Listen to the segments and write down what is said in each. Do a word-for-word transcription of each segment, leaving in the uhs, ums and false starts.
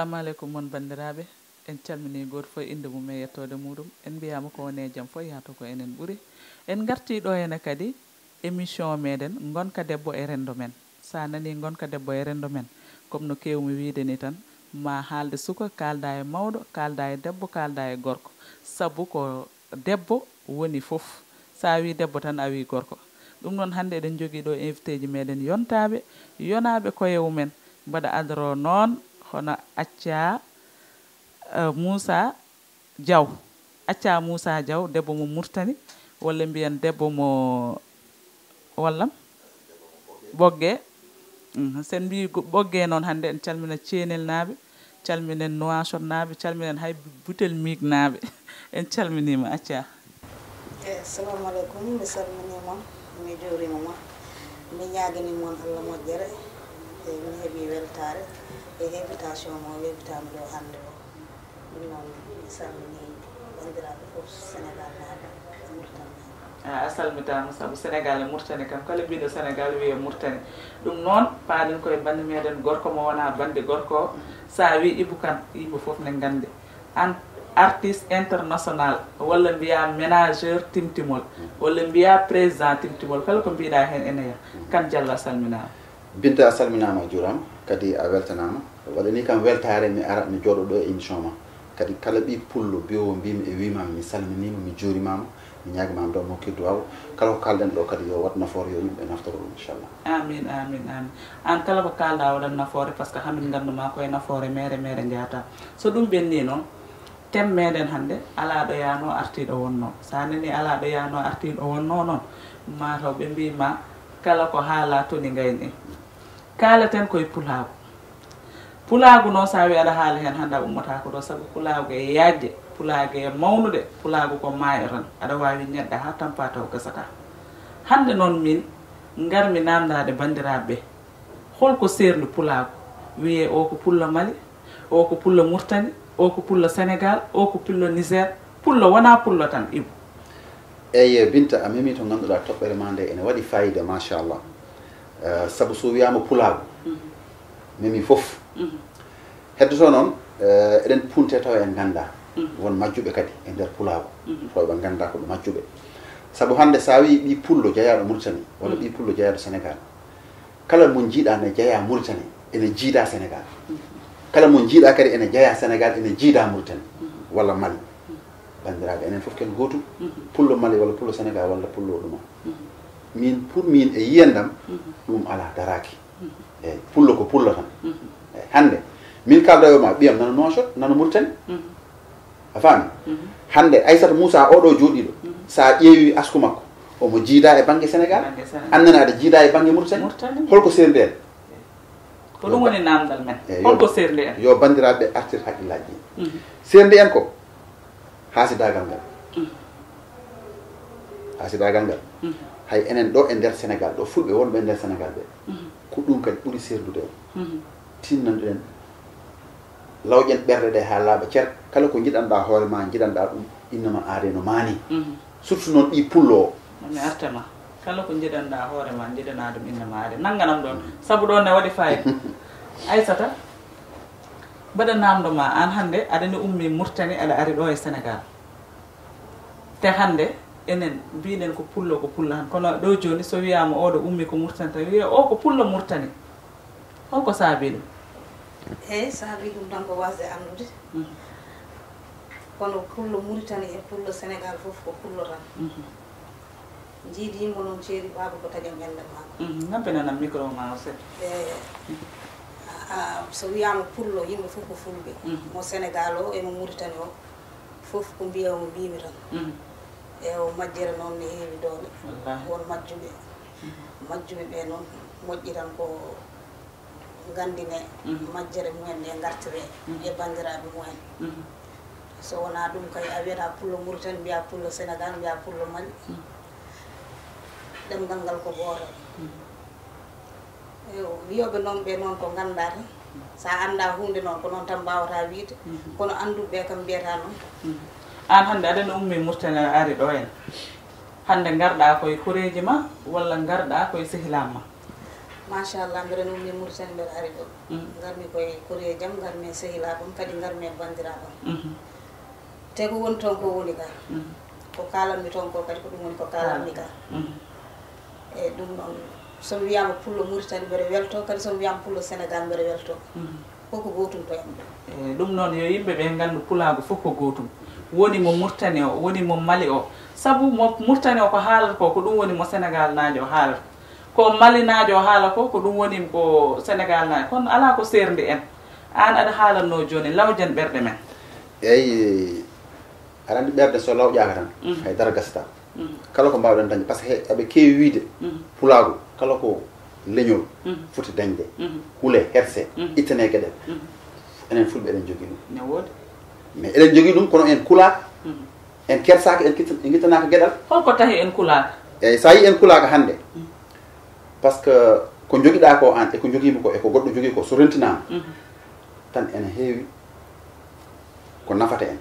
Assalamu aleykum mon banndiraaɓe. En calminii gooto fof e innde mum e yettoode muuɗum. En mbiyaama ko woni e jam fof yahata ko enen ɓuri. En ngartii ɗo hene kadi émission meɗen Ngonka Debbo e Renndo Men. So a nanii Ngonka Debbo e Renndo Men, comme no keewmi wiyde ni tan, ma haalde suka, kaalda e mawɗo, kaalda e debbo, kaalda e gorko. Sabu ko debbo woni fof. So a wii debbo tan, a wii gorko. Ɗum noon, hannde eɗen njogii ɗo invité ji meɗen yontaaɓe, yonaaɓe koye mumen, mbaɗa adoro noon hono Acca, eh, Moussa Diaw. Acca Moussa Diaw, debbo mo Murtani, walla mbiyen debbo mo, wallam? Ɓoggee. Mhm. So en mbii go-, Ɓoggee noon, hannde en calmina Ceenelnaaɓe, calminen Nuwaasotnaaɓe, calminen hay Butel Miignaaɓe. En calminiima, Acca. E, assalamu aleykum, mi salminii mon, mi juuriima mon, mi ñaaganii mon Allah moƴƴere, e mi heɓii weltaare e invitation mo weltaami ɗo hannde o. Ɗum noon, mi salminii banndiraaɓe fof, Senegal naaɓe, Mauritanie naaɓe. A, a salmitaama, sabu Senegal e Mauritanie kam, kala mbiɗo Senegal wiye Mauritanie. Ɗum noon, paaɗen koye bannde meɗen gorko mo wonaa bannde gorko o. So a wii Ibou Kane, yimɓe fof ne nganndi. An artiste international, walla mbiyaa manager Timtimol, walla mbiyaa président Timtimol, kala ko mbiɗa heen ene yaha. Kane Diallo, a salminaama. Binta, a salminaama, a juuraama, kadi a weltanaama. Waɗanii kam weltaare, mi ara, mi jooɗo ɗo e émission ma. Kadi kala ɓii pullo biyowo mbimi e wima, mi salminiima, mi juurimaama, mi ñaagimaama ɗo mo kiddu aw. Kala ko kaalɗen ɗo kadi yo waɗ nafoore, yo yimɓe naftoro ɗum, inchallah. Amin, amin, amin. An kala ko kaalɗa waɗan nafoore, par ce que hamin ngannduma ko e nafoore mere, mere njahata. So ɗum ɓenni noon, thème meɗen hannde, alaa ɗo yaano, artii ɗo wonno. So a nanii alaa ɗo yaano, artii ɗo wonno noon, mataw ɓe mbii ma, kala ko haala toni ngayni. Kaalaten koye pulaagu. Pulaagu noon, so a wii aɗa haala heen, hannde a ummotaako ɗo, sabu pulaagu e yaajde, pulaagu e mawnude, pulaagu ko maayo tan. Aɗa waawi ñeɗɗa haa tampa taw gasataa. Hannde noon min ngarmi naamndaade banndiraaɓe ɓe, holko seerndu pulaagu? Wiyee o ko pullo Mali, o ko pullo Murtani, o ko pullo Senegal, o ko pullo Niger. Pullo wonaa pullo tan, Ibu. Eyi, Binta, a memi to ngannduɗaa toɓɓere ma nde ene waɗi fayida, machallah. Eh, sabu so wiyaama pulaagu, memi fof. Heddoto noon, eh, eɗen punte tawa en ngannda. Won majjuɓe kadi e nder pulaagu. Tawa ɓe ngannda ko ɓe majjuɓe. Sabu hannde so a wii ɓii pullo jeyaaɗo Mauritanie, walla ɓii pullo jeyaaɗo Senegal, kala mo njiiɗa ne jeyaa Mauritanie, ene jiida Senegal. Kala mo njiiɗa kadi ene jeyaa Senegal, ene jiida Mauritanie, walla Mali. Banndiraaɓe, enen fof ken gootum, pullo Mali walla pullo Senegal walla pullo ɗuma. Min, pour min e yiyandam, ɗum alaa, daraaki. Eyi, pullo ko pullo tan. Eyi, hannde, min kaalda yo ma, ɓiyam nana Nouakchott, nana Mauritanie. A faami? Hannde, Aissata Moussa, oɗo jooɗiiɗo, so a ƴeewi asku makko, omo jiida e bannge Senegal, bannge Senegal. Annene aɗa jiida e bannge Mauritanie. Mauritanie. Holko seerndi en? Ko ɗum woni naamndal men. Eyi, yo, holko seerndi en? Yo banndiraaɓe artir hakkillaaji ɗi. Seerndi en ko haasidaagal ngal. Haasidaagal ngal. Hay enen ɗo e nder Senegal, ɗo fulɓe wonɓe e nder Senegal ɓe, ko ɗum kadi ɓuri seerndude en. Tinnanɗen lawƴen ɓerɗe ɗe haa laaɓa cer, kala ko njiɗanɗaa hoore ma, njiɗanɗaa ɗum innama aade no maani. Surtout noon ɗi pullo o. Mi arta ma. Kala ko njiɗanɗaa hoore ma, njiɗanaa ɗum innama aade. Nannganam ɗoon. Sabu ɗoon ne waɗi fayida. Aissata, mbaɗa naamndo ma, aan hannde aɗa ne ummi Murtani, aɗa ari ɗo e Senegal. Te hannde, enen mbiɗen ko pullo, ko pullo tan. Kono ɗo jooni, so wiyaama oɗo ummi ko Murtani tan, wiya o ko pullo Murtani. Holko saabii ɗum? Eyi, saabii ɗum tan ko waasde anndude. Kono pullo Mauritanie e pullo Senegal fof ko pullo tan. Jiidi yimɓe noon ceeri baaba ko taƴam ɓernde maako. Ngampinanam micro ma o seeɗa. E, a, a, so wiyaama pullo, yimɓe fof ko fulɓe. Mo Senegal o e mo Mauritanie o, fof ko mbiya mo mbimi tan. E o majjere noon ne heewi doole. Wallaahi. Won majjuɓe. Majjuɓe ɓe noon moƴƴi tan ko nganndine majjere mumen nde, ngartire e banndiraaɓe mumen. So wonaa ɗum kay, a wiyata pullo Mauritanie, mbiya pullo Senegal, mbiya pullo Mali. Ɗemngal ngal ko gootal. Eyo, wiyooɓe noon ɓe noon ko nganndaa tan. So a anndaa huunde noon, ko noon tan mbaawata wiyde. Kono annduɓe ɓe kam mbiyata noon. Aan hannde aɗa ne ummi Mauritanie, a ari ɗo en. Hannde ngarɗaa koye horeeji ma, walla ngarɗaa koye sehilaa ma? Machallah, mbeɗa nummi Mauritanie, mbeɗa ari ɗo. Ngarmi koye koreejam, ngarmi e sehilaaɓam, kadi ngarmi e banndiraaɓam. Te ko woni toon ko woni ga. Ko kaalanmi toon ko kadi ko ɗum woni ko kaalanmi ga. E ɗum noon, so mi wiyaama pullo Mauritanie, mbeɗa welto, kadi so mi wiyaama pullo Sénégal, mbeɗa welto. Fof ko gootum to en. E ɗum noon, yo yimɓe ɓe nganndu pulaagu fof ko gootum. Woni mo Murtani o, woni mo Mali o. Sabu mo Murtani o ko haalata ko, ko ɗum woni mo Senegaalnaajo o haalata. Ko Malinaajo o haala ko, ko ɗum woni ko Senegaalnaajo. Kono alaa ko seerndi en. Aan aɗa haalatnoo jooni, lawjan ɓerɗe men. Eyi, aɗa anndi ɓerɗe so lawƴaaka tan, hay dara gasata. Kala ko mbaawɗen dañde, par ce que aɓe keewi wiyde pulaagu, kala ko leñol foti dañde, hulee, hersee, ittanee geɗel. Enen Fulɓe eɗen njogii ɗum. Ne woodi. Mais eɗen njogii ɗum, kono en kulaaka, en kersaaka, en kitta-, en kittanaaka geɗal. Holko tahi en kulaaka? Eyi, so a yii en kulaaka hannde, par ce que ko njogiɗaa ko aan, e ko njogiimi ko, e ko goɗɗo jogii ko, so rentinaama, tan ene heewi ko nafata en.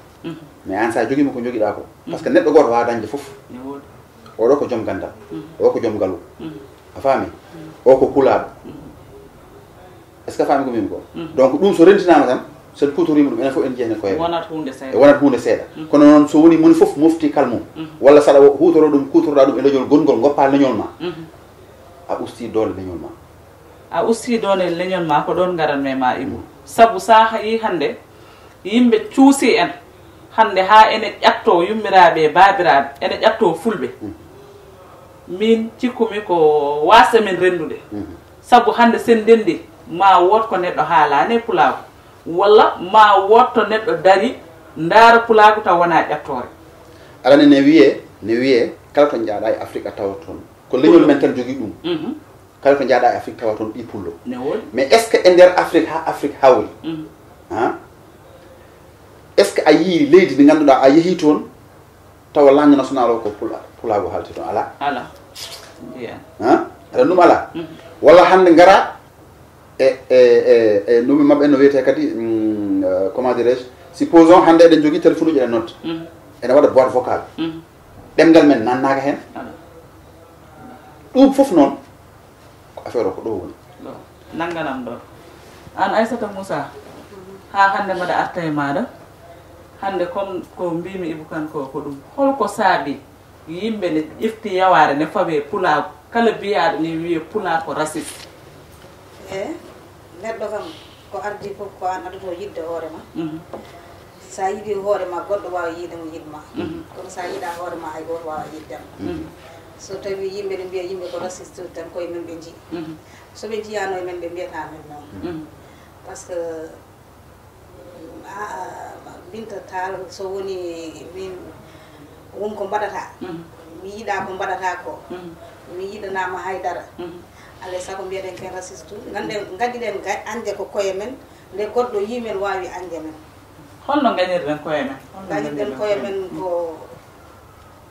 Mais aan, so a jogiima ko njogiɗaa ko, par ce que neɗɗo gooto waawaa dañde fof. Ne woodi. Oɗo ko joom ganndal, o ko joom ngalu. A faami? O ko kulaaɗo. Est ce que a faami ko mbiymi ko? Donc, ɗum so rentinaama tan, so en kuutoriima ɗum, enen fof en njiyat heen koye. Wonat huunde seeɗa. E wonat huunde seeɗa. Kono noon, so woni moni fof mofti kalmum, walla saɗa wo-, huutoro ɗum, kuutoroɗaa ɗum e leñol gonngol, ngoppaa leñol ma. A ustii doole leñol ma. A ustii doole leñol ma, ko ɗoon ngaranmi e ma, Ibu. Sabu so a yii hannde, yimɓe cuusii en hannde haa ene ƴattoo yummiraaɓe e baabiraaɓe, ene ƴattoo Fulɓe. Min cikkumi ko waasde min renndude. Sabu hannde so en ndenndii, ma wood ko neɗɗo haalaani e pulaagu, walla ma wood to neɗɗo darii ndaara pulaagu taw wonaa ƴattoore. Aɗa anndi ne wiyee, ne wiyee, kala to njaaɗaa e Afrik a tawat toon. Ko leñol men tan jogii ɗum. Kala to njaaɗaa e Afrik tawa toon ɓii pullo. Ne woodi. Mais est ce que e nder Afrik, haa Afrik hawri? Haa? Est ce que a yii leydi ndi ngannduɗaa a yehii toon, tawa langue nationale o ko pula-, pulaagu haalti toon? Alaa. Alaa. Mbiyan. Haa? Aɗa ɗum alaa. Walla hannde ngara e, e, e, e numi maɓɓe no wiyetee kadi, mm, euh, comment dirais-je, supposons hannde eɗen njogii téléphone uji, eɗen nodda. Ene waɗa boîte vocale. Ɗemngal men nannaaka heen. Alaa. Ɗum fof noon, ko affaire o ko ɗo woni. Ɗo, nannganam ɗo. Aan Aissata Moussa, haa hannde mbaɗa arta e maaɗa. Hannde comme ko mbimi Ibou Kane ko, ko ɗum. Holko saabi yimɓe ne ƴefti yawaare ne fawe pulaagu? Kala biyaaɗo ne wiye pulaar ko raciste. E neɗɗo kam, ko ardii fof ko aan adotoo yiɗde hoore ma. So a yiɗii hoore ma, goɗɗo waawa yiide mo yiɗ ma. Kono so a yiɗaa hoore ma, hay gooto waawa yiɗde ma. So tawii yimɓe ne mbiya yimɓe ko raciste tan, koye men ɓe njii. So ɓe njiyaano e men, ɓe mbiyata men noon. Par ce que, a, a, Binta Tall, so woni min, won ko mbaɗata. Mi yiɗaa ko mbaɗata ko. Mi yiɗanaama hay dara. Alaa e sago mbiyaɗen ken raciste. Ngannden, ngaddiɗen ga-, añde ko koye men. Nde goɗɗo yii men, waawi añde men. Holno ngañirɗen koye men? Holno ngañirɗen koye men ko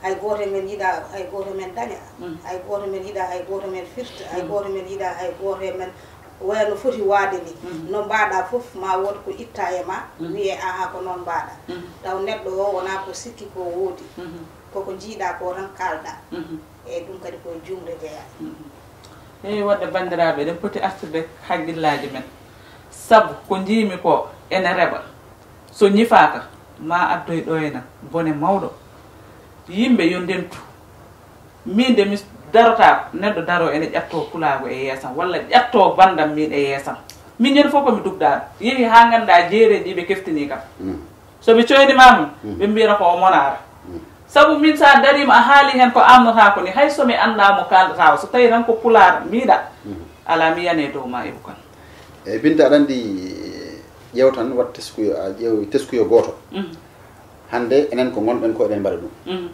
hay gooto men yiɗaa hay gooto men daña. Hay gooto men yiɗaa hay gooto men firta. Hay gooto men yiɗaa hay gooto men waya no foti waade ni. No mbaaɗaa fof, ma wood ko itta e ma, wiyee, "Aha, ko noon mbaaɗaa." Taw neɗɗo o wonaa ko sikki ko woodi. Koko njiiɗaa ko tan kaalɗaa. Eyi, ɗum kadi ko e juumre jeyaa. Eyi, waɗde banndiraaɓe, eɗen poti artirde hakkillaaji men. Sabu ko njiimi ko ene reɓa. So ñifaaka, ma addoy ɗo ena bone mawɗo. Yimɓe yo ndentu. Min de mi darotaako, neɗɗo daroo ene ƴattoo pulaagu e yeesam, walla ƴattoo banndam min e yeesam. Min ñande fof ko mi dugdaaɗo. Yehi haa nganndaa jeereeji ɗi ɓe keftinii kam. So ɓe coynimaa mum, ɓe mbiyata ko o monaara. Sabu min, so a dariima, a haali heen ko amnotaa ko ni, hay so mi anndaa mo kaaldataa o, so tawii tan ko pulaar mbiɗa, alaa mi yiyane dow ma, Ibou Kane. Eyi, Binta, aɗa anndi, ƴeew tan, waɗ teskuyo, a ƴeew teskuyo gooto. Hannde, enen ko ngonɗen ko, eɗen mbaɗa ɗum.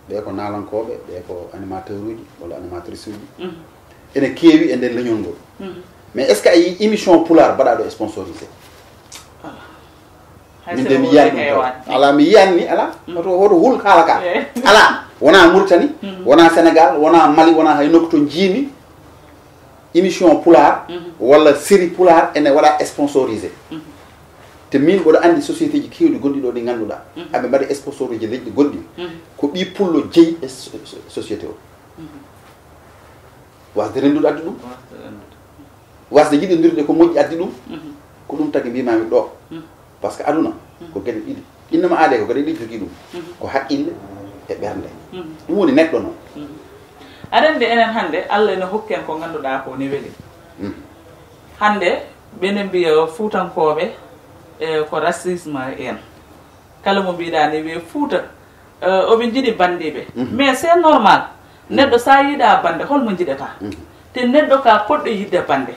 Ɓe ko naalankooɓe, ɓe ko animateur uji walla animatrice uji. Ene keewi e nder leñol ngol. Mais est ce que a yii émission pulaar mbaɗaaɗo sponsorisé? Min de mi yiyaani ɗum taw. Alaa, mi yiyaani ni, alaa. Hoto, hoto hul haala ka. Alaa, wonaa Mauritanie, wonaa Sénégal, wonaa Mali, wonaa hay nokku to njiimi émission pulaar walla série pulaar ene waɗa sponsorisé. Te min mboɗo anndi société ji keewɗi gonɗi ɗo ɗi ngannduɗaa aɓe mbaɗa sponsorisé leƴƴi goɗɗi. Ko ɓii pullo jeyi e so-, so-, société o. Wasde renndude addi ɗum. Wasde renndude. Wasde jiɗondirde ko moƴƴi addi ɗum. Ko ɗum tagi mbimaami ɗo. Par ce que aduna ko geɗe ɗiɗi. Innama aadee ko geɗe ɗiɗi jogii ɗum. Ko haqqille e ɓernde. Ɗum woni neɗɗo noon. Aɗa anndi enen hannde Allah ene hokki en ko ngannduɗaa ko ne weli. Hannde ɓene mbiya fuutankooɓe e ko racisme en. Kala mo mbiɗa ni wiye fuuta, oɓe njiɗi banndiiɓe. Mais c'est normal. Neɗɗo sa yiɗa bannde holmo njiɗata? Te neɗɗo ka poɗɗo yiɗde bannde.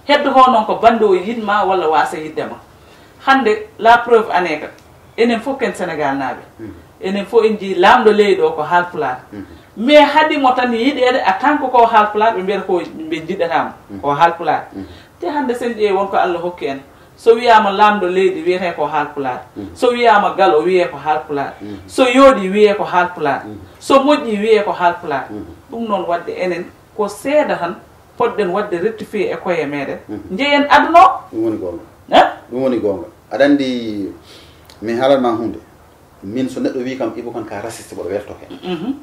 Heddo ho noon ko bannde o yiɗma walla wasa yiɗde ma. Hannde la preuve aneka enen fof ken Sénégal naaɓe. Enen fof en njii laamɗo leydi o ko haalpulaar. Mais haɗi mo tan yiɗeede a tan ko ko haalpulaar ɓe mbiyata ko ɓe njiɗatamo ko haalpulaar. Te hannde sen ƴeewi won ko Allah hokki en. So wiyaama laamɗo leydi wiyetee ko haalpulaar. So wiyaama galo wiyee ko haalpulaar. So yooɗi wiyee ko haalpulaar. So moƴƴi wiyee ko haalpulaar. Ɗum noon waɗde enen ko seeda tan poɗɗen waɗde rectifier e koye meɗen. Njeyen aduna o. Ɗum woni goonga. Ɗum woni goonga. Aɗa anndi min haalan ma huunde. Min so neɗɗo wii kam Ibou Kane ka raciste mboɗo welto heen.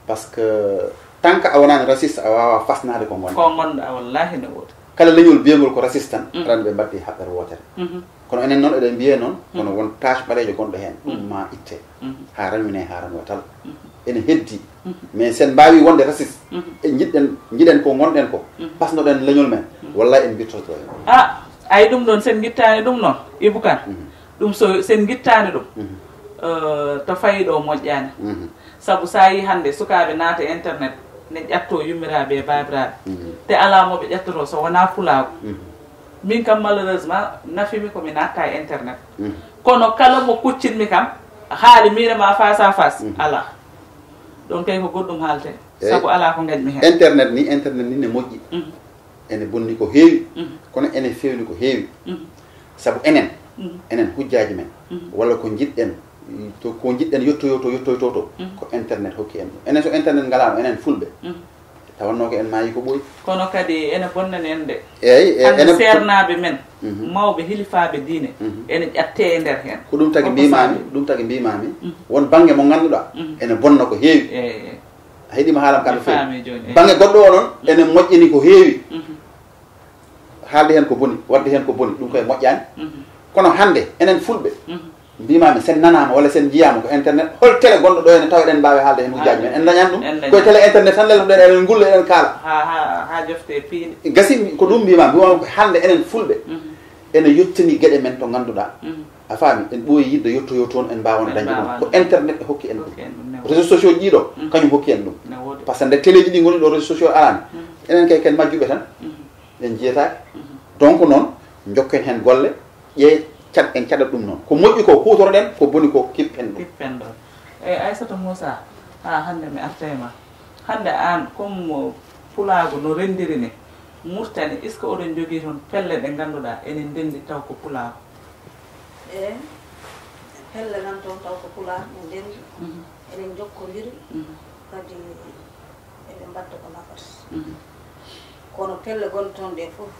Par ce que tant que a wonaani raciste a waawaa fasnaade ko ngonɗaa. Ko ngonɗaa wallaahi ne woodi. Kala leñol biyengol ko raciste tan aɗa anndi ɓe mbaɗdi haɓɓere wootere. Kono enen noon eɗen mbiyee noon kono won tache ɓaleejo gonɗo heen ɗum ma itte haa ranwinee haa ranwa tal. Ene heddii. Mais sen mbaawi wonde raciste e njiɗɗen njiɗen ko ngonɗen ko pasnoɗen leñol men wallay en mbirtoto heen. A ay ɗum ɗoon sen ngittaani ɗum noon Ibou Kane. Ɗum so sen ngittaani ɗum to fayi ɗo moƴƴaani. Sabu so a yii hannde sukaaɓe naata internet ne ƴatto yummiraaɓe e baabiraaɓe te alaa mo ɓe ƴattoto so wonaa pulaagu. Min kam malheureusement nafimi ko mi naatta e internet. Kono kala mo kuccinmi kam haali miire ma face à face alaa. Ɗoon kay ko goɗɗum haalte sabu alaa ko ngañmi heen. Internet ni internet ni ne moƴƴi. Ene bonni ko heewi kono ene fewni ko heewi. Sabu enen enen hujjaaji men walla ko njiɗɗen to ko njiɗɗen yettoyo to yettoyto to ko internet hokki en ɗum. Enen so internet ngalaama enen fulɓe tawanno ko en maayi ko ɓooyi. Kono kadi ene bonnani en de. Eeyi ene seernaaɓe men mawɓe hilifaaɓe diine ene ƴatte e nder heen. Ko ɗum tagi mbimaami ɗum tagi mbimaami won bannge mo ngannduɗaa ene bonna ko heewi. A heɗima haalam kam no feewi. Bange goɗɗo o noon ene moƴƴini ko heewi. Haalde heen ko boni waɗde heen ko boni ɗum koye moƴƴaani. Kono hannde enen fulɓe mbimami sen nanama walla sen jiyama ko internet hol télé gonɗo ɗo ene tawa eɗen mbawi haalde heen hujjaji men en dañani ɗum koye télé internet tan leltoɗen eɗen gulla eɗen kaala. Ha ha ha jofte piini. Gasi ko ɗum mbimami mbimami ko hannde enen fulɓe ene yettini gueɗe men to ngannduɗa. A faami en ɓooyi yidde yettoyo toon en mbawana dañde ɗum ko internet e hokki en ɗum. Réseau sociaux ɗiɗo kañum hokki en ɗum. Par ce que nde téléji ɗi ngoni ɗo réseau sociaux arani enen kay ken majjuɓe tan. En jiyataake. Donc noon njokken heen golle ƴee caɗ en caɗat ɗum noon ko moƴƴi ko kuutoroɗen ko boni ko kippen ɗum. Kippen ɗon. Eyi Aissata Moussa, haa hannde mi arta e ma. Hannde aan comme pulaagu no renndiri ni, Murtani est ce que oɗon njogii toon pelle ɗe ngannduɗaa ene ndenndi taw ko pulaagu? Eyi, pelle nan toon taw ko pulaagu ne ndenndi. Eɗen njokkondiri kadi eɓe mbaɗta ko nafata. Kono pelle gonɗe toon ɗe fof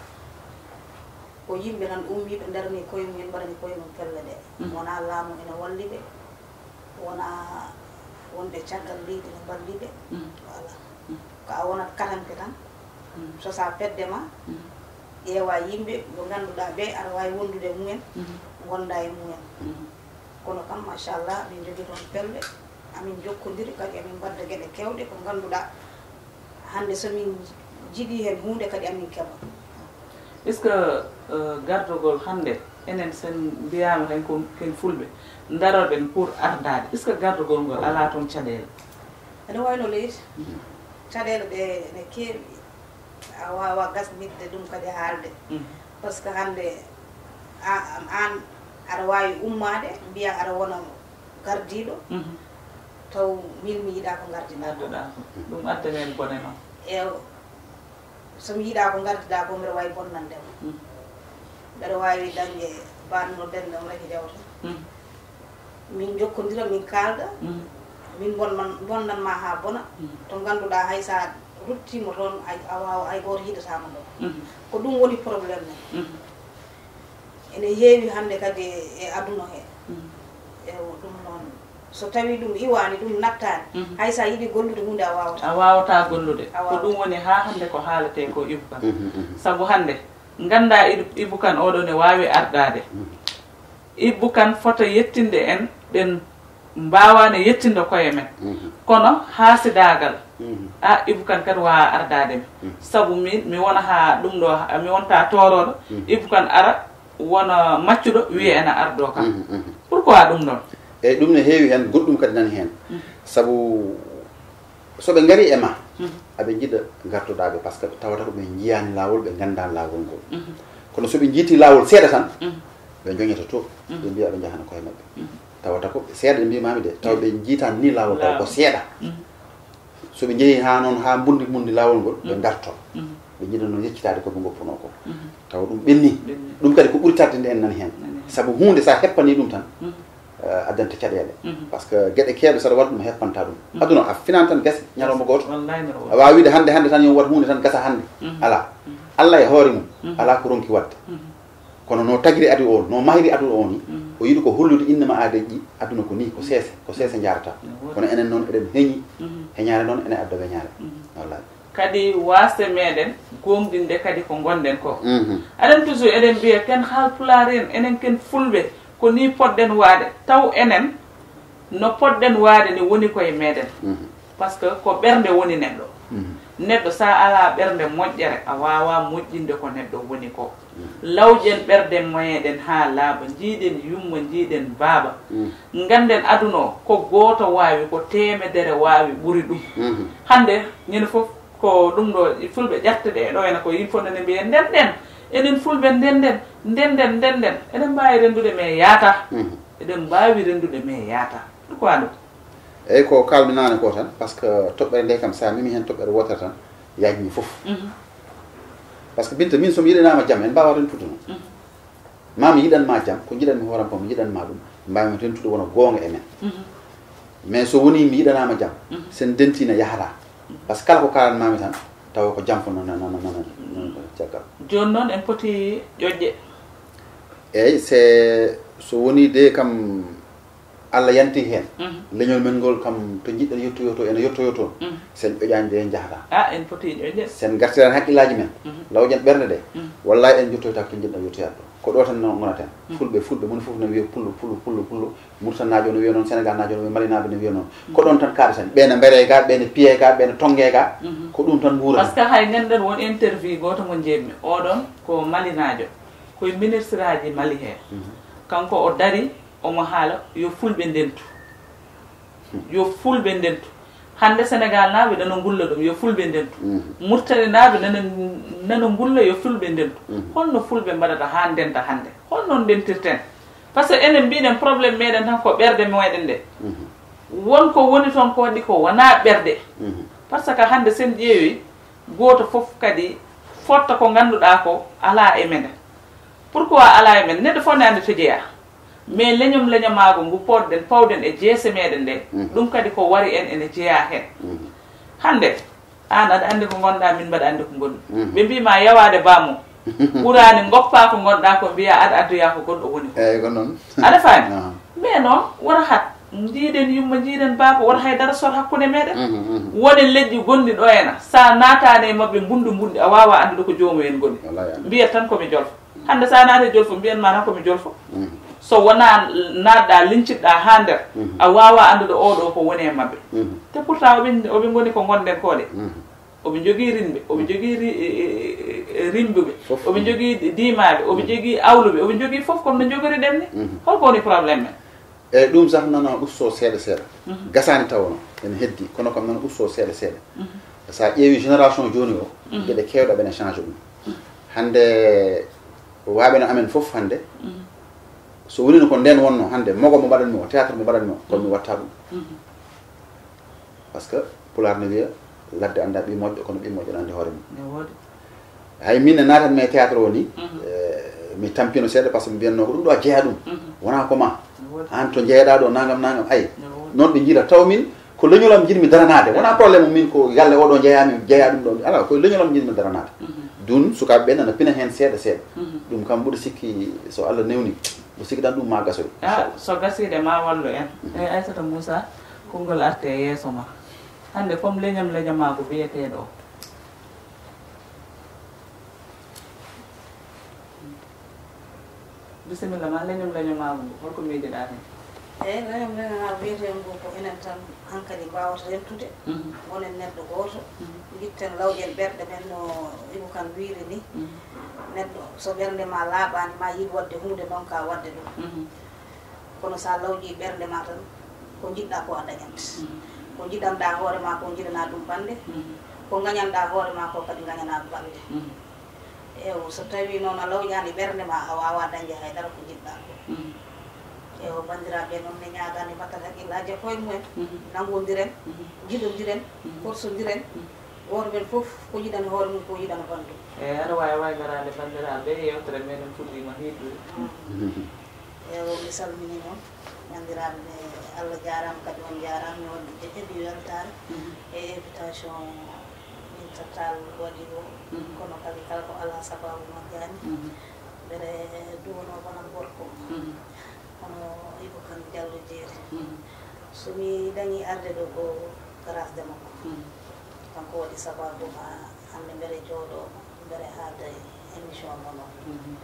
ko yimɓe tan ummiiɓe ndarni koye mumen mbaɗani koye mum pelle ɗe. Wonaa laamu ene walli ɓe, wonaa wonde caggal leydi ne mballi ɓe. Voilà. Ko a wonat katanke tan sosa pedde ma, ƴeewa yimɓe ɓe ngannduɗaa ɓe aɗa waawi wondude e mumen, ngonda e mumen. Kono kam machallah min njogii toon pelle, amin njokkondiri kadi amin mbadda geɗe kewɗe ko ngannduɗaa hannde so min njiɗii heen huunde kadi amin keɓa. Est ce que gardogol hannde enen sen mbiyaama tan ko ken fulɓe ndaroɗen pour ardaade est ce que gardogol ngol alaa toon caɗeele? Ene wayno leydi caɗeele ɗe ene keewi. A waawaa gasnitde ɗum kadi haalde. Par ce que hannde aan aɗa waawi ummaade mbiyaa aɗa wona gardiiɗo taw miin mi yiɗaa ko ngardiɗaa ko. Ɗum addani en bone noon. Eew, so mi yiɗaa ko ngardiɗaa ko mbiɗa waawi bonnande ma. Mbeɗa waawi dañde baɗno denɗo reki dewta. Min njokkondira min kaalda. Min bonnan bonnan ma haa bona to ngannduɗaa hay so a ruttiima toon a waawa hay gooto yiɗataama ɗo. Ko ɗum woni problème men. Ene heewi hannde kadi e aduna he. Ewo ɗum noon so tawii ɗum iwaani ɗum nattaani hay so a yiɗi gollude huunde a waawataa. A waawataa gollude. Ko ɗum woni haa hannde ko haaletee ko Ibou Kane. Sabu hannde Nganndaa Ibu Kan oɗo ne waawi ardaade. Ibu Kan fota yettinde en, ɗen mbaawaani yettinde koye men. Kono haasidaagal, a, Ibu Kan kadi waawaa ardaade mi. Sabu min, mi wona haa ɗum ɗo, mi wonta toorooɗo, Ibu Kan ara wona maccuɗo, wiya ena ardoo kam. Pourquoi ɗum ɗon? Eyi, ɗum ne heewi heen, goɗɗum kadi nani heen. Sabu so ɓe ngari e ma, aɓe njiɗa ngartoɗaa ɓe, parce que tawata ko ɓe njiyaani laawol, ɓe nganndaani laawol ngol. Kono so ɓe njiiti laawol seeɗa tan, ɓe njoñata to, ɓe mbiya ɓe njahana koye maɓɓe. Tawata ko seeɗa ɓe mbimaami de, taw ɓe njiitan ni laawol taw ko seeɗa. So ɓe njehi haa noon, haa mbundi mbundi laawol ngol, ɓe ngarto. Ɓe njiɗa noon yeccitaade ko ɓe ngoppunoo ko. Tawa ɗum ɓenni. Ɗum kadi ko ɓuri tarde nde en nani heen. Sabu huunde so a heppanii ɗum tan, eh, addante caɗeele. Parce que geɗe keewɗe, so aɗa waɗa ɗum, a heppantaa ɗum. Aduna, a finan tan gasi, ñalawma gooto. A waawi wiide hannde, hannde tan, yo mi waɗ huunde tan gasa hannde. Alaa. Allah e hoore mum, alaa ko ronki waɗde. Kono no tagiri aduna o, no mahiri aduna o ni, o yiɗi ko hollude innama aadee ɗi, aduna ko ni, ko seese, ko seese njaarata. Kono enen noon eɗen heñi, heñaare noon ene adda weñaare. Wallahi. Kadi waasde meɗen goongɗinde kadi ko ngonɗen ko. Aɗen toujours eɗen mbiya ken Haalpulaar en, enen ken Fulɓe, ko ni poɗɗen waade. Taw enen no poɗɗen waade ni woni koye meɗen. Parce que ko ɓernde woni neɗɗo. Neɗɗo, so a alaa ɓernde moƴƴere, a waawaa moƴƴinde ko neɗɗo woni ko. Lawƴen ɓerɗe meɗen haa laaɓa, njiiɗen yumma, njiiɗen baaba. Ngannden aduna o, ko gooto waawi, ko teemedere waawi ɓuri ɗum. Hannde, ñande fof ko ɗum ɗo Fulɓe ƴattete ɗo ene ko yimɓe fof nene mbiya, "Ndenden, enen Fulɓe ndenden, ndenden, ndenden." Eɗen mbaawi renndude, mais yaata. Eɗen mbaawi renndude, mais yaata. Pourquoi ɗum? Eyi, ko kaalmi naane ko tan, parce que toɓɓere nde kam, so a memi heen toɓɓere wootere tan, yaajmi fof. Parce que Binta, min so mi yiɗanaama jam, en mbaawaa rentude noon. Ma mi yiɗan ma jam, ko njiɗan mi hooram ko mi yiɗan ma ɗum, mbaawmi rentude wona goonga e men. Mais so woni mi yiɗanaama jam, sen dentii ne yahataa. Parce que kala ko kaalan maami tan, tawa ko jam fof noon, noon, noon, noon, noon, caggal. Jooni noon en poti ƴoƴƴe. Eyi, se so woni de kam, Allah yanti heen. Leñol men ngol kam, to njiɗɗen yettoyo to, ene yettoyo toon. Sen ƴoƴaani de, en njahataa. A, en poti ƴoƴde. Sen ngartiran haqqillaaji men. Lawƴen ɓernde ɗe. Wallahi en njottoytaako to njiɗɗen yettoyaade ɗo. Ko ɗo tan no ngonaten. Fulɓe, Fulɓe, moni fof ne wiya Pullo, Pullo, Pullo, Pullo. Murtanaajo ne wiya noon, Senegaalnaajo ne wiya, Malinaaɓe ne wiya noon. Ko ɗoon tan kaalaten. Ɓe ne mberee ga, ɓe ne piyee ga, ɓe ne tonngee ga. Ko ɗum tan nguurata. Parce que hay ngannden won interview gooto mo njeeɓmi. Oɗon ko Malinaajo. Ko e ministre aji Mali he. Kanko o dari, omo haala yo Fulɓe ndentu. Yo Fulɓe ndentu. Hannde Senegaalnaaɓe nana ngulla ɗum, yo Fulɓe ndentu. Murtaninaaɓe nana, nana ngulla, yo Fulɓe ndentu. Holno Fulɓe mbaɗata haa ndenta hannde? Holno ndentirten? Parce que enen mbiɗen problème meɗen tan ko ɓerɗe meɗen ɗe. Won ko woni toon ko waɗi ko wonaa ɓerɗe. Parce que hannde sen ƴeewi, gooto fof kadi fotta ko ngannduɗaa ko alaa e meɗen. Pourquoi alaa e men? Neɗɗo fof ne anndi to jeyaa. Mais leñom leñomaagu ngu poɗɗen, pawɗen e jeese meɗen ɗe, ɗum kadi ko wari en ene jeyaa heen. Hannde, aan aɗa anndi ko ngonɗaa, min mbaɗa anndi ko ngonmi. Ɓe mbii ma yawaade baamu. Ɓuraani ngoppaa ko ngonɗaa ko, mbiyaa aɗa addoyaa ko goɗɗo woni ko. Eeyi, ko noon. Aɗa faami? Mais noon, wota hat. Njiiɗen yumma, njiiɗen baaba, wota hay dara sor hakkunde meɗen. Wone leƴƴi gonɗi ɗo ena, sa naataani e maɓɓe mbundu mbundi, a waawaa anndude ko joomum en ngoni. Wallahi, wallahi. Mbiyat tan ko mi jolfo. Hannde so a naati e jolfo, mbiyan ma tan ko mi jolfo. So wonaa naatɗa, lincitɗa haa nder, a waawaa anndude oo ɗoo ko woni e maɓɓe. Te pourtant oɓe, oɓe ngoni ko ngonɗen ko de. Oɓe njogii rimɓe, oɓe njogii ri-, e, e, e, rimɓuɓe, fof. Oɓe njogii di-, diimaaɓe, oɓe njogii awluɓe, oɓe njogii fof comme no njogoriɗen ni. Holko woni problème men? Eyi, ɗum sah nana usto seeɗa seeɗa. Gasaani taw no ene heddi, kono kam nana usto seeɗa seeɗa. So a ƴeewi génération jooni o, geɗe keewɗe ɓene change ɗum. Hannde, waaɓe no amen fof hannde, so wonino ko ndeen wonno hannde, mogo mo mbaɗanmi o, théâtre mo mbaɗanmi o, kono mi watta ɗum. Parce que Pulaar ne wiya, "Ladde anndaa ɓii moƴƴo, kono ɓii moƴƴo ne anndi hoore mum." Ne woodi. Hay min ne naatanmi e théâtre o ni, eh, mi tampino seeɗa parce que mi mbiyatno ko ɗum ɗo a jeyaa ɗum. Wonaa ko ma. Ne woodi. Aan to njeyaɗaa ɗo nangam, nangam, ay. Ne woodi. Noon ɓe njiila taw min ko leñol am njiɗmi daranaade. Wonaa problème mum min ko galle o ɗo njeyaa, mi jeyaa ɗum ɗo. Alaa, ko leñol am njiɗmi daranaade. Ɗum sukaaɓe ɓe nana pina heen seeɗa seeɗa. Ɗum kam mboɗo sikki so Allah newni, mboɗo sikki tan ɗum ma gasoy, inchallah. So gasii de ma wallu en. Eyi, Aissata Moussa, konngol arte e yeeso ma. Hannde comme leñam leñamaagu biyeteeɗo o. Bisimilla ma, leñol leñol ma ngu, holko miijiɗaa heen? Eeyi, leñol leñol ma wiyetee ngu ko enen tan hankadi mbaawata rentude. Mhm. Wonen neɗɗo gooto, mhm, njiɗten lawƴen ɓerɗe men no Ibu Kan wiyri ni. Mhm. Neɗɗo, so ɓernde ma laaɓaani, ma yiɗ waɗde huunde, ndonkaa waɗde ɗum. Mhm. Kono so a lawƴii ɓernde ma tan, ko njiɗɗaa ko a dañat. Mhm. Ko njiɗanɗaa hoore ma ko, njiɗanaa ɗum bannde. Mhm. Ko ngañanɗaa hoore ma ko kadi, ngañanaa ɗum bannde. Mhm. Eew, so tawii noon a lawƴaani ɓernde ma, a waawaa dañde hay dara ko njiɗɗaa ko. Mhm. Eew, banndiraaɓe, noon ne ñaagaani mbaɗtat hakkillaaji e koye mumen, mhm, nanngondiren, mhm, njiɗondiren, mhm, korsondiren, mhm, gooto men fof ko yiɗani hoore mum, ko yiɗana banndum. Eeyi, aɗa waawi waygaraade banndiraaɓe, yeewtere meɗen fuɗɗiima hiiɗde. Mhm. Eew, mi salminii mon, banndiraaɓe, Allah jaaraama, kadi on njaaraama, mi waɗi, heɓi weltaare, mhm, e invitation Binta Tall waɗi o, mhm, kono kadi kala ko alaa sabaabu majjaani. Mhm. Mbele duwanoo bonan gorko. Mhm. Hono Ibu Kan Jallo Jeeri. Mhm. So mi dañii arde ɗo ko grâce de makko. Mhm. Kanko waɗi sabaabu haa hannde mbele jooɗoo, mbele haalda e émission mon o. Mhm.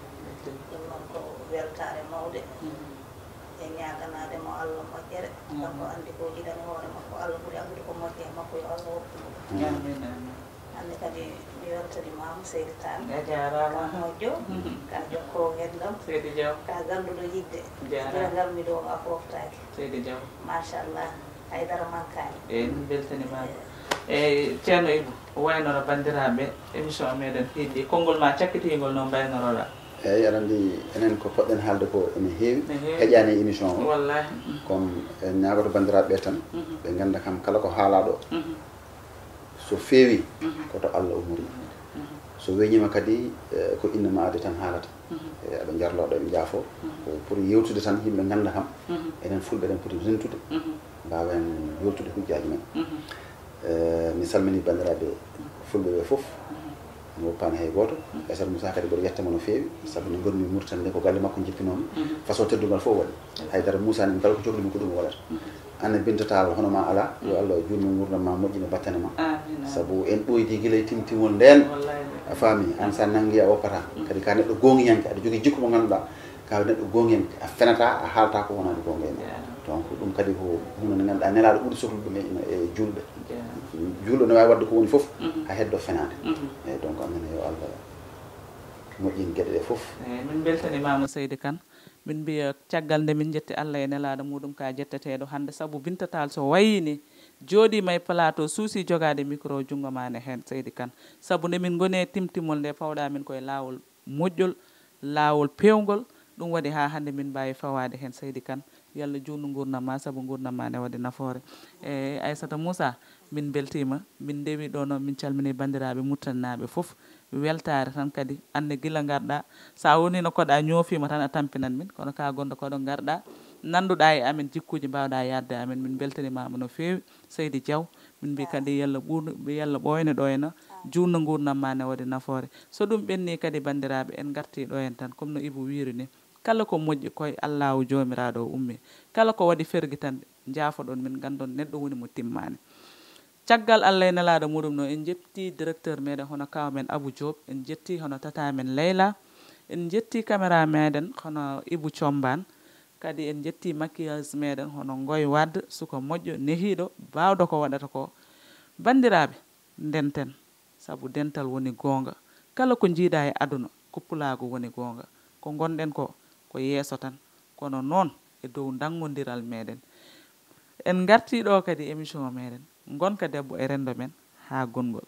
Ɗum noon ko weltaare mawde. Mhm. E ñaaganaade mo Allah moƴƴere. Mhm. Kanko anndi ko yiɗani hoore makko, Allah ɓuri anndude ko moƴƴi e makko, yo Allah hokku mo ɗum. Amin, amin. Hannde kadi mi weltanimaama, Seydi Tall. A jaaraama. Ka moƴƴo, mhm, ka jokkoo ngenndam. Seydi Jaw. Ka gannduɗo yiɗde. Jaaraama. Gila ngarmi ɗo, a fooftaaki. Seydi Jaw. Machallah, haydara mankaani. Eeyi, min mbeltanimaama. Eeyi. Eeyi, Ceerno Ibu, o waynora banndiraaɓe, émission meɗen hiiɗi. Konngol ma cakkitiingol no mbaynorora? Eeyi, aɗa anndi, enen ko poɗɗen haalde ko ene heewi. Ene heewi. Heƴaani e émission o. Wallahi. Kono en ñaagoto banndiraaɓe ɓe tan, mhm, ɓe ngannda kam kala ko haalaa ɗo. Mhm. So feewi, mhm, ko to Allah ummori. Mhm. So weñiima kadi, eh, ko innama adii tan haalata. Mhm. Eh, aɓe njarloo ɗo, ɓe njaafoo. Mhm. Ko pour yeewtude tan, yimɓe ngannda kam. Mhm. Enen Fulɓe eɗen poti rentude. Mhm. Mbaawen yoltude hujjaaji men. Mhm. Eh, mi salminii banndiraaɓe Fulɓe ɓe fof. Mhm. Mi woppaani hay gooto. Mhm. Aysata Moussa kadi mboɗo yetta mo no feewi, sabu nde ngonmi Mauritanie nde ko galle makko njippinoomi. Mhm. Façon teddungal fof waɗi. Mhm. Haydara Moussa ne, kala ko cohli-mi ko ɗum o waɗata. Mhm. Anne Binta Tall, hono ma alaa, yo, mhm, Allah juutnu nguurndam ma, moƴƴina battane ma. Amiin, amiin. Sabu en ɗooydi gila e timtimol ndeen. Wallaay. A faami, aan so a nanngi a woppataa. Mhm. Kadi ka neɗɗo goongiyanke, aɗa jogii jikku mo ngannduɗaa, ka neɗɗo goongiyanke, a fenataa, a haaltaa ko wonaani goonga e ma. Jaa. Donc, ɗum kadi ko huunde nde ngannduɗaa nelaaɗo ɓuri soklude ɗum e, e juulɓe. Jaa. Juulɗo ne waawi waɗde ko woni fof, mhm, haa heddo fenaande. Mhm. Eeyi, donc, amen yo Allah moƴƴin geɗe ɗe fof. Eeyi, min mbeltanimaama, Seydi Kan. Min mbiya, caggal nde min njetti Allah e nelaaɗo muɗum ka jetteteeɗo hannde, sabu Binta Tall so wayii ni, jooɗiima e plateau, suusi jogaade micro, junngo ma ne heen, Seydi Kan. Sabu nde min ngoni e timtimol nde, pawɗa min ko e laawol moƴƴol, laawol peewngol, ɗum waɗi haa hannde min mbaawi fawaade heen, Seydi Kan. Yo Allah juutnu nguurndam ma, sabu nguurndam ma ne waɗi nafoore. Eeyi, Aysata Moussa, min mbeltiima, min ndewi ɗo noon, min calminii banndiraaɓe Muritaninaaɓe fof. Weltaare tan kadi, aan ne gila ngarɗaa, so a wonii no koɗa, a ñoofiima tan, a tampinan min, kono ka gonɗo koɗo ngarɗaa, nannduɗaa e amen jikkuuji, mbaawɗaa yaadde e amen, min mbeltanimaama no feewi. Seydi Diaw, min mbii kadi yalla ɓuurnu-, yalla ɓooyne ɗo henna, juutnu nguurndam ma ne waɗi nafoore. So ɗum ɓennii kadi, banndiraaɓe, en ngartii ɗo heen tan, comme no Ibu wiyri ni, kala ko moƴƴi ko e Allaahu Joomiraaɗo o ummii, kala ko waɗi fergi tan, njaafoɗon min, nganndon neɗɗo woni mo timmaani. Caggal Allah e nelaaɗo muɗum noon, en njettii directeur meɗen hono kaaw men Abou Diop, en njettii hono tata men Leyla, en njettii caméra meɗen hono Ibu Combaan, kadi en njettii maquilleuse meɗen hono Ngoy Wade, suka moƴƴo, nehiiɗo, baawɗo ko waɗata ko. Banndiraaɓe, ndenten, sabu dental woni goonga. Kala ko njiiɗaa e aduna, ko pulaagu woni goonga. Ko ngonɗen ko, ko yeeso tan, kono noon e dow ndanngondiral meɗen. En ngartii ɗo kadi émission meɗen, Ngonka Debbo e Renndo men, haa gongol.